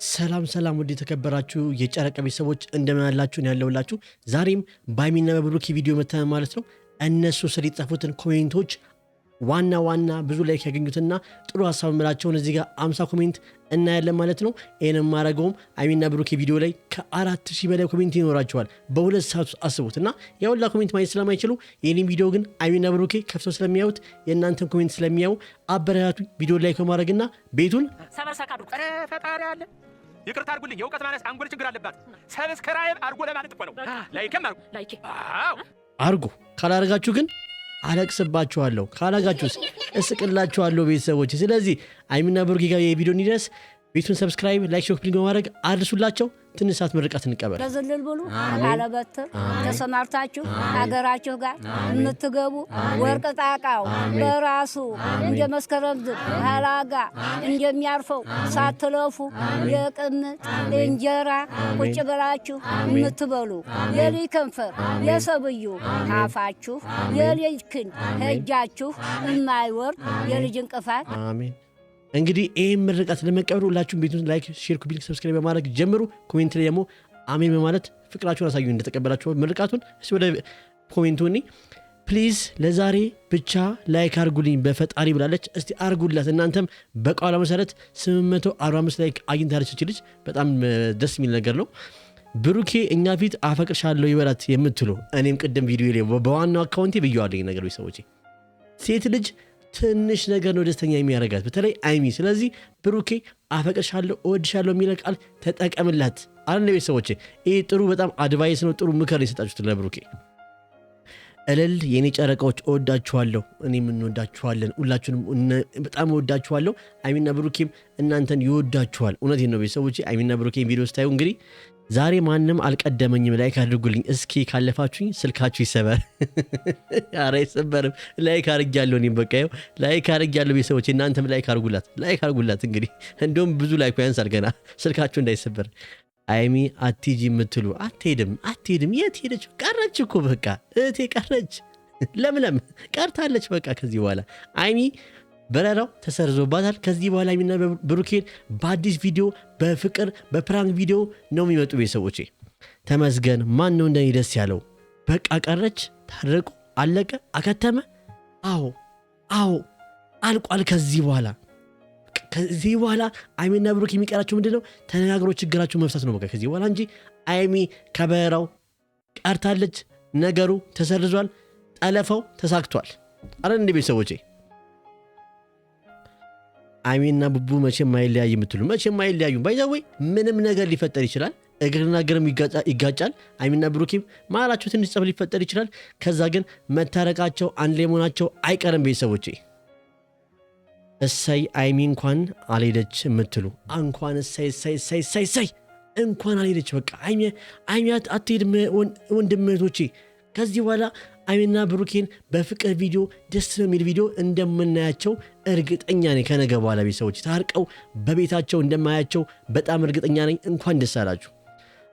ሰላም ሰላም፣ ውድ የተከበራችሁ የጨረቃ ቤተሰቦች እንደምን አላችሁ? ያለውላችሁ ዛሬም በሀይሚና በብሩኬ ቪዲዮ መተናል ማለት ነው። እነሱ ስር የጻፉትን comment ኦች ዋና ዋና ብዙ like ያገኙትና ጥሩ ሀሳብ ምላቸውን እዚህ ጋር 50 comment እናያለን ማለት ነው። ይህን የማደርገውም ሀይሚና ብሩኬ ቪዲዮ ላይ ከ4,000 በላይ comment ይኖራቸዋል በ2 ሰዓት ውስጥ አስቡት። እና የሁላ comment ማየት ስለማይችሉ የኔን ቪዲዮ ግን ሀይሚና ብሩኬ ከፍተው ስለሚያዩት፣ የእናንተን comment ስለሚያዩ አበረታቱ። ቪዲዮ like በማድረግና ቤቱን ፈጣሪ አለ። ይቅርታ አድርጉልኝ። የእውቀት ማነስ አንጎል ችግር አለባት። Subscribe አድርጎ ለማለት እኮ ነው። Like ም አድርጎ Like። አዎ። አርጉ። ካላረጋችሁ ግን አለቅስባችኋለሁ። ካላጋችሁስ እስቅላችኋለሁ ቤተሰቦች። ስለዚህ ሀይሚና ብሩኬ ጋር የቪዲዮ እንዲደርስ ቤቱን subscribe፣ like፣ share፣ link በማድረግ አድርሱላቸው። ትንሽ ሰዓት ምርቃት እንቀበል። ለዝልል ብሉ አለበትር ተሰማርታችሁ ሀገራችሁ ጋር የምትገቡ፣ ወርቅ ጣቃው በራሱ እንደ መስከረም ዝግ አላጋ እንደሚያርፈው ሳትለፉ የቅምጥ እንጀራ ቁጭ ብላችሁ የምትበሉ፣ የልጅ ከንፈር የሰብዩ አፋችሁ፣ የልጅ ክንድ እጃችሁ የማይወርድ፣ የልጅ እንቅፋት አሜን። እንግዲህ ይህን ምርቃት ለመቀበል ሁላችሁም ቤቱን like፣ share፣ copy link፣ subscribe በማድረግ ጀምሩ። Comment ላይ ደግሞ አሜን በማለት ፍቅራችሁን አሳዩ እንደተቀበላችሁ ምርቃቱን። እስኪ ወደ comment ኡ እኔ please ለዛሬ ብቻ like አርጉልኝ በፈጣሪ ብላለች። እስቲ አርጉላት። እናንተም በቃሏ መሰረት 845 like አግኝታለች እች ልጅ። በጣም ደስ የሚል ነገር ነው። ብሩኬ እኛ ፊት አፈቅርሻለሁ ይበላት የምትሉ፣ እኔም ቅድም ቪዲዮ ላይ በዋናው account ኤ ብየዋለሁ ነገር ሰዎች፣ ሴት ልጅ ትንሽ ነገር ነው ደስተኛ የሚያደርጋት፣ በተለይ አይሚ። ስለዚህ ብሩኬ አፈቅርሻለሁ፣ እወድሻለሁ የሚለ ቃል ተጠቀምላት። አለ ቤተሰቦቼ፣ ይህ ጥሩ በጣም advice ነው። ጥሩ ምክር የሰጣችሁት ለብሩኬ። እልል የኔ ጨረቃዎች፣ እወዳችኋለሁ። እኔም እንወዳችኋለን። ሁላችሁንም በጣም እወዳችኋለሁ። አይሚና ብሩኬም እናንተን ይወዳችኋል። እውነቴን ነው ቤተሰቦቼ። አይሚና ብሩኬን ቪዲዮ ስታዩ እንግዲህ ዛሬ ማንም አልቀደመኝም፣ like አድርጉልኝ እስኪ። ካለፋችሁኝ ስልካችሁ ይሰበር። ኧረ አይሰበርም። Like አድርጊያለሁ። እኔም በቃ ይኸው like አድርጊያለሁ። ቤተሰቦቼ እናንተም like አድርጉላት፣ like አድርጉላት። እንግዲህ እንደውም ብዙ like ያንሳል ገና ስልካችሁ እንዳይሰበር። አይሚ አትሂጂ የምትሉ፣ አትሄድም፣ አትሄድም። የት ሄደች? ቀረች እኮ በቃ እህቴ ቀረች። ለምለም ቀርታለች። በቃ ከዚህ በኋላ አይሚ በረራው ተሰርዞባታል። ከዚህ በኋላ ሀይሚና ብሩኬን በአዲስ ቪዲዮ፣ በፍቅር በ prank ቪዲዮ ነው የሚመጡ ቤተሰቦቼ። ተመስገን። ማን ነው እንደኔ ደስ ያለው? በቃ ቀረች፣ ታረቁ፣ አለቀ፣ አከተመ። አዎ፣ አልቋል። ከዚህ በኋላ አይሚና ብሩክ የሚቀራቸው ምንድን ነው? ተነጋግሮ ችግራቸው መፍታት ነው በቃ ከዚህ በኋላ እንጂ አይሚ ከበረራው ቀርታለች። ነገሩ ተሰርዟል። ጠለፋው ተሳክቷል። አረ እንደ ቤተሰቦቼ፣ አይሚና ቡቡ መቼም አይለያይ የምትሉ፣ መቼም አይለያዩም። By the way ምንም ነገር ሊፈጠር ይችላል። እግርና እግርም ይጋጫል። አይሚና ብሩኬም መሀላቸው ትንሽ ጸብ ሊፈጠር ይችላል። ከዛ ግን መታረቃቸው፣ አንድ ላይ መሆናቸው አይቀርም። ቤተሰቦቼ፣ እሰይ አይሚ እንኳን አልሄደች የምትሉ፣ እንኳን እሰይ እሰይ እሰይ እሰይ እሰይ እንኳን አልሄደች። በቃ አይሚ አትሄድም። ወንድም እህቶቼ፣ ከዚህ በኋላ አይሚና ብሩኬን በፍቅር ቪዲዮ፣ ደስ በሚል ቪዲዮ እንደምናያቸው እርግጠኛ ነኝ። ከነገ በኋላ ቤተሰቦች ታርቀው በቤታቸው እንደማያቸው በጣም እርግጠኛ ነኝ። እንኳን ደስ አላችሁ።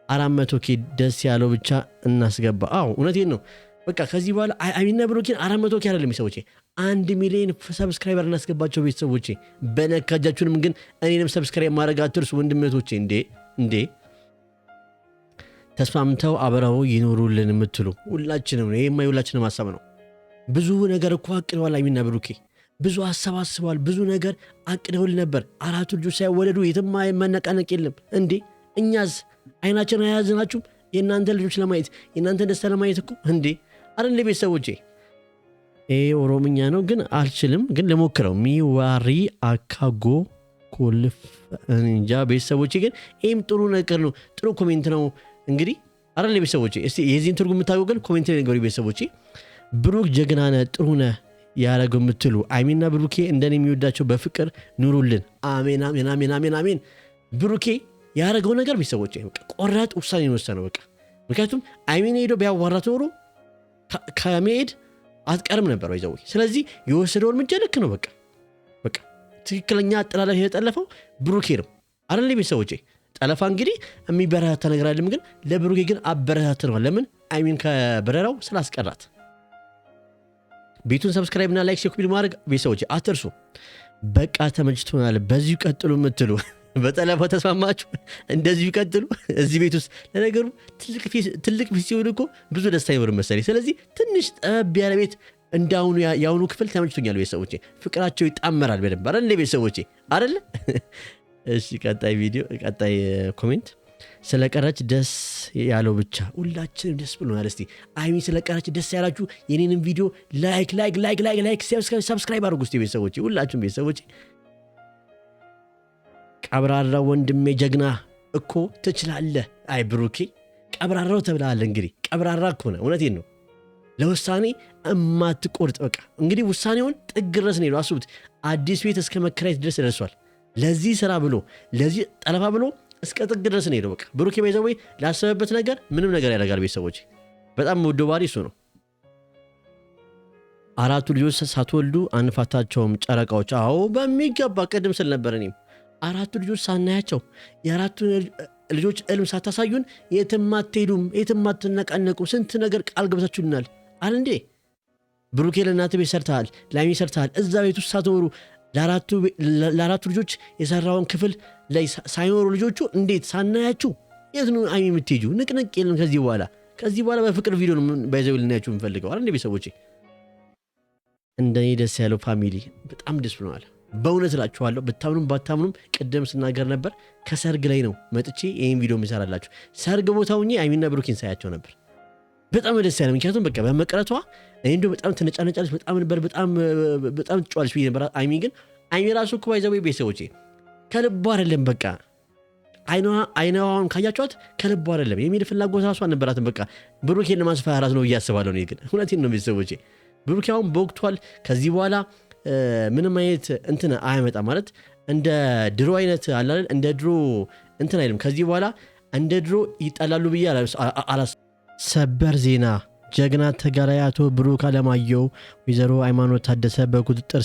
400 K ደስ ያለው ብቻ እናስገባ። አዎ እውነቴን ነው። በቃ ከዚህ በኋላ አይሚና ብሩኬን 400 K አይደለም ቤተሰቦቼ፣ 1 ሚሊዮን subscriber እናስገባቸው ቤተሰቦቼ። በነካጃችሁንም ግን እኔንም subscribe ማድረግ አትርሱ ወንድም እህቶቼ። እንዴ እንዴ፣ ተስማምተው አብረው ይኖሩልን የምትሉ ሁላችንም ነው። ይሄማ የሁላችንም ሀሳብ ነው። ብዙ ነገር እኮ አቅደዋል ሀይሚና ብሩኬ፣ ብዙ ሀሳብ አስበዋል። ብዙ ነገር አቅደውል ነበር። አራቱ ልጆች ሳይወለዱ የትም መነቃነቅ የለም እንዴ። እኛስ አይናችን አያዝናችሁም? የእናንተ ልጆች ለማየት፣ የእናንተ ደስታ ለማየት እኮ እንዴ አረ እንደ ቤተሰቦቼ፣ ይሄ ኦሮምኛ ነው ግን አልችልም፣ ግን ልሞክረው። ሚዋሪ አካጎ ኮልፍ እንጃ ቤተሰቦቼ፣ ግን ይህም ጥሩ ነገር ነው፣ ጥሩ comment ነው። እንግዲህ አረ ቤተሰቦቼ፣ እስቲ የዚህን ትርጉም የምታውቁ ግን comment ላይ ንገሩ ቤተሰቦቼ። ብሩክ ጀግና ነህ፣ ጥሩ ነህ ያደረገው የምትሉ፣ አይሚና ብሩኬ እንደኔ የሚወዳቸው በፍቅር ኑሩልን። አሜን አሜን አሜን አሜን አሜን። ብሩኬ ያደረገው ነገር ቤተሰቦቼ ቆራጥ ውሳኔ የወሰነው በቃ፣ ምክንያቱም አይሚን ሄዶ ቢያዋራት ኖሮ ከመሄድ አትቀርም ነበር ይዘው። ስለዚህ የወሰደው እርምጃ ልክ ነው። በቃ ትክክለኛ አጠላለፍ የተጠለፈው ብሩኬ ነው አይደል ቤተሰቦቼ? ጠለፋ እንግዲህ የሚበረታታ ነገር አይደለም፣ ግን ለብሩኬ ግን አበረታትነዋል። ለምን? አይሚን ከበረራው ስላስቀራት። ቤቱን subscribe እና like፣ share ማድረግ ቤተሰቦቼ አትርሱ። በቃ ተመችቶናል፣ በዚሁ ቀጥሉ የምትሉ በጠለፋው ተስማማችሁ? እንደዚሁ ይቀጥሉ እዚህ ቤት ውስጥ። ለነገሩ ትልቅ ቤት ሲሆን እኮ ብዙ ደስታ አይኖርም መሰለኝ። ስለዚህ ትንሽ ጠበብ ያለ ቤት እንዳሁኑ የአሁኑ ክፍል ተመችቶኛል። ቤተሰቦቼ ፍቅራቸው ይጣመራል በደንብ አይደል? ቤተሰቦቼ አይደለ? እሺ ቀጣይ ቪዲዮ፣ ቀጣይ comment። ስለቀረች ደስ ያለው ብቻ፣ ሁላችንም ደስ ብሎናል። እስቲ አይሚ ስለቀረች ደስ ያላችሁ የኔንም ቪዲዮ like like like like like subscribe አድርጉ እስቲ ቤተሰቦቼ፣ ሁላችሁም ቤተሰቦቼ። ቀብራራው ወንድሜ ጀግና እኮ ትችላለህ። አይ ብሩኬ ቀብራራው ተብለሃል። እንግዲህ ቀብራራ እኮ ነህ። እውነቴን ነው። ለውሳኔ እማትቆርጥ፣ በቃ እንግዲህ ውሳኔውን ጥግ ድረስ ነው። አስቡት፣ አዲስ ቤት እስከ መከራየት ድረስ ደርሷል። ለዚህ ስራ ብሎ፣ ለዚህ ጠለፋ ብሎ እስከ ጥግ ድረስ ነው ሄደው። በቃ ብሩኬ by the way ላሰበበት ነገር ምንም ነገር ያደርጋል። ቤተሰቦች በጣም ወዶ ባህሪ እሱ ነው። አራቱ ልጆች ሳትወልዱ አንፋታቸውም ጨረቃዎች። አዎ በሚገባ፣ ቅድም ስል ነበር እኔም፣ አራቱ ልጆች ሳናያቸው፣ የአራቱ ልጆች እልም ሳታሳዩን የትም አትሄዱም፣ የትም አትነቃነቁ። ስንት ነገር ቃል ገብታችሁልናል አለ እንዴ? ብሩኬ ለእናትህ ቤት ሰርተሃል፣ ለአይሚ ሰርተሃል። እዛ ቤት ውስጥ ሳትኖሩ፣ ለአራቱ ልጆች የሰራውን ክፍል ላይ ሳይኖሩ ልጆቹ እንዴት ሳናያችሁ የት ነው አይሚ የምትሄጂው? ንቅንቅ የለም ከዚህ በኋላ። ከዚህ በኋላ በፍቅር ቪዲዮ ነው by the way ልናያችሁ የምንፈልገው አይደል እንዴ ቤተሰቦቼ? እንደኔ ደስ ያለው family፣ በጣም ደስ ብሎናል። በእውነት እላችኋለሁ፣ ብታምኑም ባታምኑም ቅድም ስናገር ነበር። ከሰርግ ላይ ነው መጥቼ ይህን ቪዲዮ የምሰራላችሁ። ሰርግ ቦታ ሁኜ አይሚና ብሩኬን ሳያቸው ነበር። በጣም ደስ ያለ፣ ምክንያቱም በቃ በመቅረቷ እኔ እንደው በጣም ትነጫነጫለች፣ በጣም ነበር፣ በጣም በጣም ትጫዋለች ብዬ ነበር። አይሚ ግን፣ አይሚ ራሱ እኮ by the way ቤተሰቦቼ ከልቧ አይደለም፣ በቃ አይናዋን ካያቸዋት ከልቧ አይደለም፣ የሚል ፍላጎት ራሱ አልነበራትም። በቃ ብሩኬን ለማስፈራራት ነው ብዬ አስባለሁ። እኔ ግን እውነቴን ነው ቤተሰቦቼ፣ ብሩኬ አሁን በወቅቷል። ከዚህ በኋላ ምንም አይነት እንትን አያመጣም፣ ማለት እንደ ድሮ አይነት አላለን፣ እንደ ድሮ እንትን አይልም። ከዚህ በኋላ እንደ ድሮ ይጠላሉ ብዬ አላስ ሰበር ዜና፣ ጀግና ተጋዳይ አቶ ብሩክ አለማየሁ ወይዘሮ ሃይማኖት ታደሰ በቁጥጥር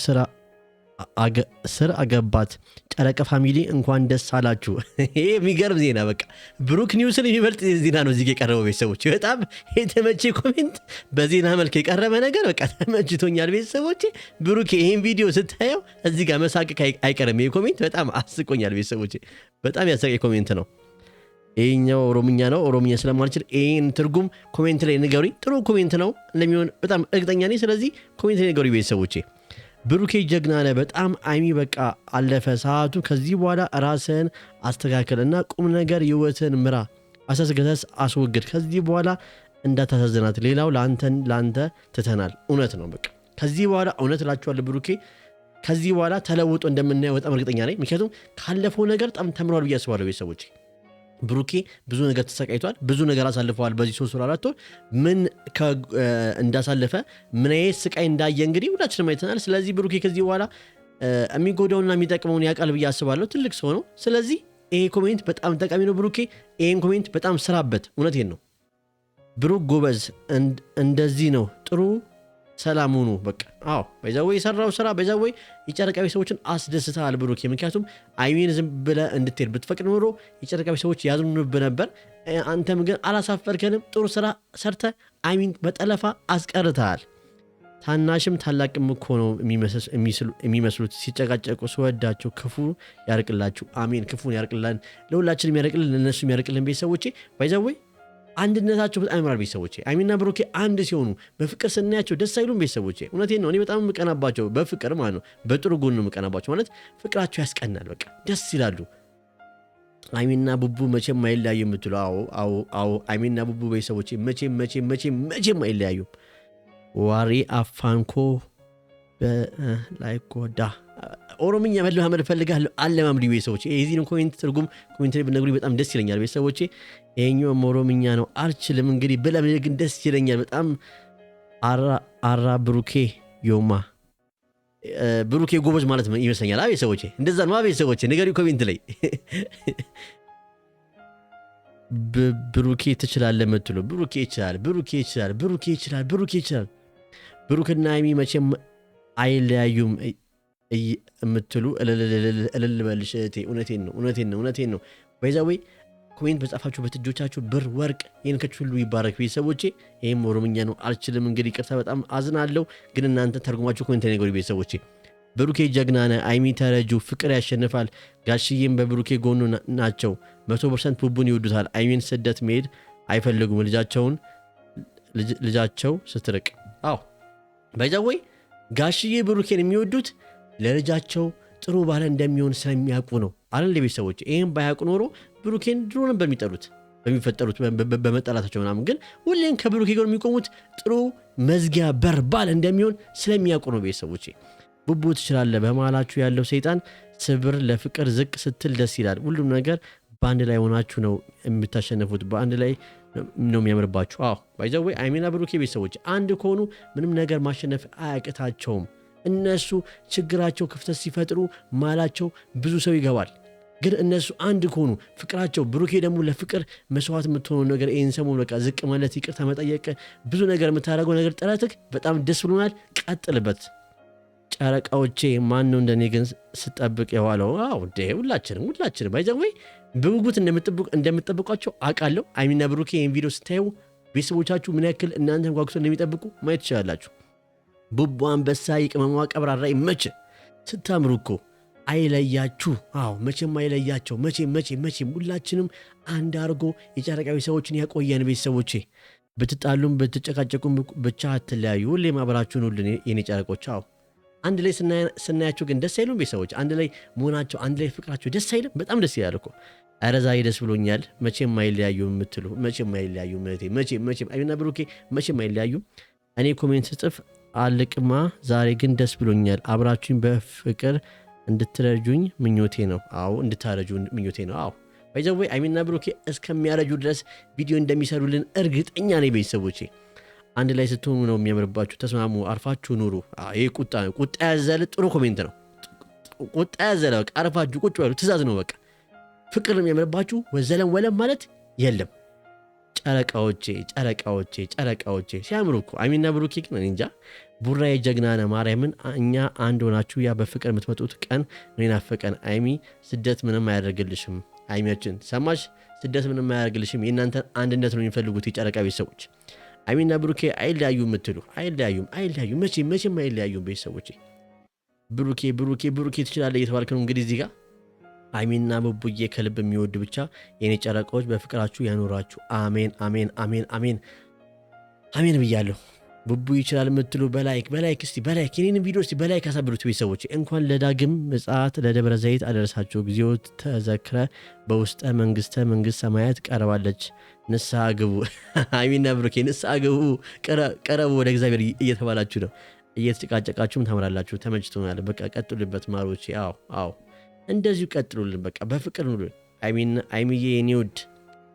ስር አገባት። ጨረቃ family እንኳን ደስ አላችሁ። ይሄ የሚገርም ዜና፣ በቃ ብሩክ news ን የሚበልጥ ዜና ነው እዚህ የቀረበው። ቤተሰቦች በጣም የተመቼ comment፣ በዜና መልክ የቀረበ ነገር በቃ ተመችቶኛል። ቤተሰቦች ብሩክ ይህን ቪዲዮ ስታየው እዚህ ጋር መሳቅቅ አይቀርም። ይህ comment በጣም አስቆኛል። ቤተሰቦች በጣም ያሳቀኝ comment ነው። ይሄኛው ኦሮምኛ ነው። ኦሮምኛ ስለማልችል ይህን ትርጉም comment ላይ ንገሩኝ። ጥሩ comment ነው እንደሚሆን በጣም እርግጠኛ ነኝ። ስለዚህ comment ላይ ንገሩኝ ቤተሰቦቼ። ብሩኬ ጀግና ነህ በጣም። አይሚ በቃ አለፈ ሰዓቱ። ከዚህ በኋላ ራስህን አስተካክል እና ቁም ነገር ህይወትን ምራ። አሰስገሰስ አስወግድ። ከዚህ በኋላ እንዳታሳዝናት። ሌላው ለአንተን ለአንተ ትተናል። እውነት ነው። በቃ ከዚህ በኋላ እውነት እላችኋለሁ ብሩኬ ከዚህ በኋላ ተለውጦ እንደምናየው በጣም እርግጠኛ ነኝ። ምክንያቱም ካለፈው ነገር በጣም ተምሯል ብዬ አስባለሁ ቤተሰቦቼ። ብሩኬ ብዙ ነገር ተሰቃይቷል። ብዙ ነገር አሳልፈዋል። በዚህ 3 ወር 4 ወር ምን እንዳሳለፈ፣ ምን አይነት ስቃይ እንዳየ እንግዲህ ሁላችንም አይተናል። ስለዚህ ብሩኬ ከዚህ በኋላ የሚጎዳውና የሚጠቅመውን ያውቃል ብዬ አስባለሁ። ትልቅ ሰው ነው። ስለዚህ ይሄ comment በጣም ጠቃሚ ነው። ብሩኬ ይሄን comment በጣም ስራበት። እውነቴን ነው። ብሩክ ጎበዝ፣ እንደዚህ ነው ጥሩ። ሰላም ሁኑ። በቃ አዎ፣ by the way የሰራው ስራ by the way የጨረቃ ቤተሰቦችን አስደስተሃል ብሩኬ። ምክንያቱም አይሚን ዝም ብለህ እንድትሄድ ብትፈቅድ ኖሮ የጨረቃ ቤተሰቦች ያዝኑብህ ነበር። አንተም ግን አላሳፈርከንም። ጥሩ ስራ ሰርተህ አይሚን በጠለፋ አስቀርተሃል። ታናሽም ታላቅም እኮ ነው የሚመስሉት ሲጨቃጨቁ፣ ስወዳቸው። ክፉ ያርቅላችሁ። አሜን። ክፉን ያርቅልን፣ ለሁላችንም ያርቅልን፣ ለእነሱም ያርቅልን። ቤተሰቦቼ by the way አንድነታቸው በጣም ያምራል። ቤተሰቦቼ አይሚና ብሩኬ አንድ ሲሆኑ በፍቅር ስናያቸው ደስ አይሉም? ቤተሰቦቼ እውነቴን ነው። እኔ በጣም የምቀናባቸው በፍቅር ማለት ነው። በጥሩ ጎን ነው የምቀናባቸው፣ ማለት ፍቅራቸው ያስቀናል። በቃ ደስ ይላሉ። አይሚና ቡቡ መቼም አይለያዩ የምትሉ፣ አዎ አዎ አዎ፣ አይሚና ቡቡ ቤተሰቦቼ መቼም መቼም መቼም መቼም አይለያዩም። Warri afaan koo ላይ ጎዳ ኦሮምኛ መለማመድ እፈልጋለሁ። አለማምዱ ቤተሰቦቼ። የዚህን comment ትርጉም comment ላይ ብትነግሩኝ በጣም ደስ ይለኛል ቤተሰቦቼ። ይሄኛውም ኦሮምኛ ነው፣ አልችልም። እንግዲህ ብለምድ ግን ደስ ይለኛል በጣም። አራ ብሩኬ ዮማ፣ ብሩኬ ጎበዝ ማለት ይመስለኛል። ቤተሰቦቼ እንደዛ ነው። ቤተሰቦቼ ንገሪ comment ላይ። ብሩኬ ትችላለህ የምትሉ፣ ብሩኬ ይችላል፣ ብሩኬ ይችላል፣ ብሩኬ ይችላል፣ ብሩኬ ይችላል። ብሩክና ሀይሚ መቼም አይለያዩም የምትሉ እልል በልሽ እህቴ። እውነቴን ነው፣ እውነቴን ነው፣ እውነቴን ነው። By the way comment በጻፋችሁበት እጆቻችሁ ብር ወርቅ ይህን ሁሉ ይባረክ ቤተሰቦቼ። ይህም ኦሮምኛ ነው፣ አልችልም። እንግዲህ ይቅርታ፣ በጣም አዝናለሁ። ግን እናንተ ተርጉማችሁ comment ላይ ንገሩኝ ቤተሰቦቼ። ብሩኬ ጀግና ነህ። አይሚ ተረጁ፣ ፍቅር ያሸንፋል። ጋሽዬም በብሩኬ ጎኑ ናቸው። 100% ቡቡን ይወዱታል። አይሚን ስደት መሄድ አይፈልጉም ልጃቸውን ልጃቸው ስትርቅ። አዎ፣ by the way ጋሽዬ ብሩኬን የሚወዱት ለልጃቸው ጥሩ ባለ እንደሚሆን ስለሚያውቁ ነው አለን ለቤተሰቦች። ይህም ባያውቁ ኖሮ ብሩኬን ድሮ ነበር የሚጠሉት በሚፈጠሩት በመጠላታቸው ምናምን። ግን ሁሌም ከብሩኬ ጋር የሚቆሙት ጥሩ መዝጊያ በር ባል እንደሚሆን ስለሚያውቁ ነው። ቤተሰቦቼ፣ ቡቡ ትችላለህ። በመሃላችሁ ያለው ሰይጣን ስብር፣ ለፍቅር ዝቅ ስትል ደስ ይላል። ሁሉም ነገር በአንድ ላይ ሆናችሁ ነው የምታሸንፉት። በአንድ ላይ ነው የሚያምርባችሁ። አዎ፣ by the way አይሚና ብሩኬ ቤተሰቦች አንድ ከሆኑ ምንም ነገር ማሸነፍ አያቅታቸውም። እነሱ ችግራቸው ክፍተት ሲፈጥሩ ማላቸው ብዙ ሰው ይገባል። ግን እነሱ አንድ ከሆኑ ፍቅራቸው፣ ብሩኬ ደግሞ ለፍቅር መስዋዕት የምትሆነው ነገር፣ ይህን ሰሞን በቃ ዝቅ ማለት፣ ይቅርታ መጠየቅ፣ ብዙ ነገር የምታደርገው ነገር፣ ጥረትህ በጣም ደስ ብሎናል። ቀጥልበት። ጨረቃዎቼ፣ ማን ነው እንደኔ ግን ስጠብቅ የዋለው? አዎ፣ ሁላችንም ሁላችንም by the way በጉጉት እንደምትጠብቋቸው አውቃለሁ። አይሚና ብሩኬ ይህን ቪዲዮ ስታዩ ቤተሰቦቻችሁ ምን ያክል እናንተን ጓጉቶ እንደሚጠብቁ ማየት ትችላላችሁ። ቡቡ አንበሳ፣ የቅመሟ ቀብራራ፣ ይመች። ስታምሩ እኮ፣ አይለያችሁ። አዎ፣ መቼም አይለያቸው። መቼም መቼም መቼም ሁላችንም አንድ አድርጎ የጨረቃዊ ሰዎችን ያቆየን። ቤተሰቦቼ፣ ብትጣሉም ብትጨቃጨቁም ብቻ አትለያዩ። ሁሌም አብራችሁን ሁልን የኔ ጨረቆች። አዎ፣ አንድ ላይ ስናያቸው ግን ደስ አይሉም? ቤተሰቦች አንድ ላይ መሆናቸው፣ አንድ ላይ ፍቅራቸው ደስ አይልም? በጣም ደስ ይላል እኮ። ኧረ ዛሬ ደስ ብሎኛል። መቼም አይለያዩ የምትሉ፣ መቼም አይለያዩ እህቴ፣ መቼም መቼም አይሚና ብሩኬ መቼም አይለያዩም። እኔ comment ስጽፍ አልቅማ፣ ዛሬ ግን ደስ ብሎኛል። አብራችሁኝ በፍቅር እንድትረጁኝ ምኞቴ ነው። አዎ፣ እንድታረጁ ምኞቴ ነው። አዎ፣ by the way አይሚና ብሩኬ እስከሚያረጁ ድረስ ቪዲዮ እንደሚሰሩልን እርግጠኛ ነኝ። ቤተሰቦቼ፣ አንድ ላይ ስትሆኑ ነው የሚያምርባችሁ። ተስማሙ፣ አርፋችሁ ኑሩ። ይህ ቁጣ ቁጣ ያዘለ ጥሩ comment ነው። ቁጣ ያዘለ በቃ አርፋችሁ ቁጭ በሉ፣ ትእዛዝ ነው። በቃ ፍቅር ነው የሚያምርባችሁ። ወዘለም ወለም ማለት የለም። ጨረቃዎቼ፣ ጨረቃዎቼ፣ ጨረቃዎቼ ሲያምሩ እኮ አይሚና ብሩኬ ግን እንጃ። ቡራ የጀግና ነህ። ማርያምን እኛ አንድ ሆናችሁ ያ በፍቅር የምትመጡት ቀን ነው የናፈቀን። አይሚ ስደት ምንም አያደርግልሽም። አይሚያችን ሰማሽ? ስደት ምንም አያደርግልሽም። የእናንተን አንድነት ነው የሚፈልጉት የጨረቃ ቤተሰቦች። አይሚና ብሩኬ አይለያዩ የምትሉ፣ አይለያዩም፣ አይለያዩም፣ መቼም መቼም አይለያዩም። ቤተሰቦቼ፣ ብሩኬ ብሩኬ ብሩኬ ትችላለህ እየተባልክ ነው እንግዲህ እዚህ ጋር። አይሚና ቡቡዬ ከልብ የሚወድ ብቻ። የኔ ጨረቃዎች በፍቅራችሁ ያኖራችሁ። አሜን አሜን አሜን አሜን አሜን ብያለሁ። ቡቡ ይችላል የምትሉ በ like በ like እስቲ በ like የኔን ቪዲዮ እስቲ በ like ያሳብሩት ቤተሰቦች። እንኳን ለዳግም ምጽአት ለደብረ ዘይት አደረሳችሁ። እግዚኦ ተዘክረ በውስጠ መንግስተ መንግስት ሰማያት ቀርባለች። ንስሐ ግቡ። አይሚና ብሩኬ ንስሐ ግቡ፣ ቀረቡ ወደ እግዚአብሔር እየተባላችሁ ነው። እየተጨቃጨቃችሁም ታምራላችሁ። ተመችቶናል። በቃ ቀጥሉበት ማሮቼ። አዎ አዎ፣ እንደዚሁ ቀጥሉልን። በቃ በፍቅር ኑሩን። አይሚዬ የኔ ውድ፣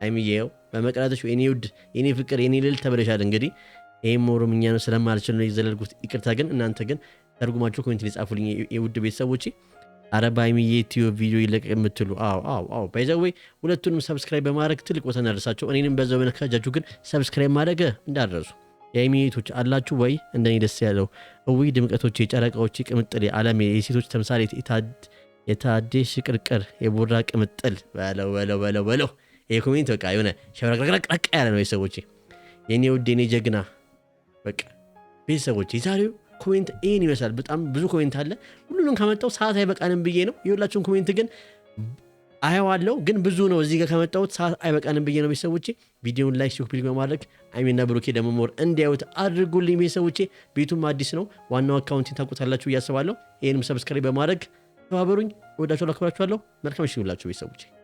አይሚዬ በመቅረትሽ የኔ ውድ፣ የኔ ፍቅር፣ የኔ ልል ተብለሻል። እንግዲህ ይህም ኦሮምኛ ነው፣ ስለማልችል ነው የዘለልኩት። ይቅርታ። ግን እናንተ ግን ተርጉማችሁ comment ላይ ጻፉልኝ የውድ ቤተሰቦቼ። አረ በአይሚዬ ቲዩብ ቪዲዮ ይለቀቅ የምትሉ፣ አዎ አዎ አዎ። By the way ሁለቱንም subscribe በማድረግ ትልቅ ቦታ እናደርሳቸው። እኔንም በዛው በነካጃችሁ ግን subscribe ማድረግ እንዳትረሱ። የአይሚዬቶች አላችሁ ወይ እንደኔ ደስ ያለው? እዊ ድምቀቶቼ፣ ጨረቃዎቼ፣ ቅምጥል አለሜ፣ የሴቶች ተምሳሌት፣ የታዴ ሽቅርቅር፣ የቡራ ቅምጥል፣ በለው በለው በለው በለው። ይሄ comment በቃ የሆነ ሸብረቅረቅረቅ ያለ ነው። ቤተሰቦቼ፣ የኔ ውድ፣ የኔ ጀግና። በቃ ቤተሰቦች የዛሬው comment ይህን ይመስላል። በጣም ብዙ comment አለ። ሁሉንም ካመጣው ሰዓት አይበቃንም ብዬ ነው። የሁላችሁን comment ግን አየዋለሁ፣ ግን ብዙ ነው። እዚህ ጋር ከመጣሁት ሰዓት አይበቃንም ብዬ ነው። ቤተሰቦቼ፣ ቪዲዮውን like፣ share፣ copy በማድረግ አይሚና ብሩኬ ደግሞ more እንዲያዩት አድርጉልኝ። ቤተሰቦቼ፣ ቤቱም አዲስ ነው። ዋናው account ኤን ታውቁታላችሁ ብዬ አስባለሁ። ይህንም subscribe በማድረግ ተባበሩኝ። እወዳችኋለሁ፣ አክብራችኋለሁ። መልካም ምሽት ይሁንላችሁ ቤተሰቦቼ።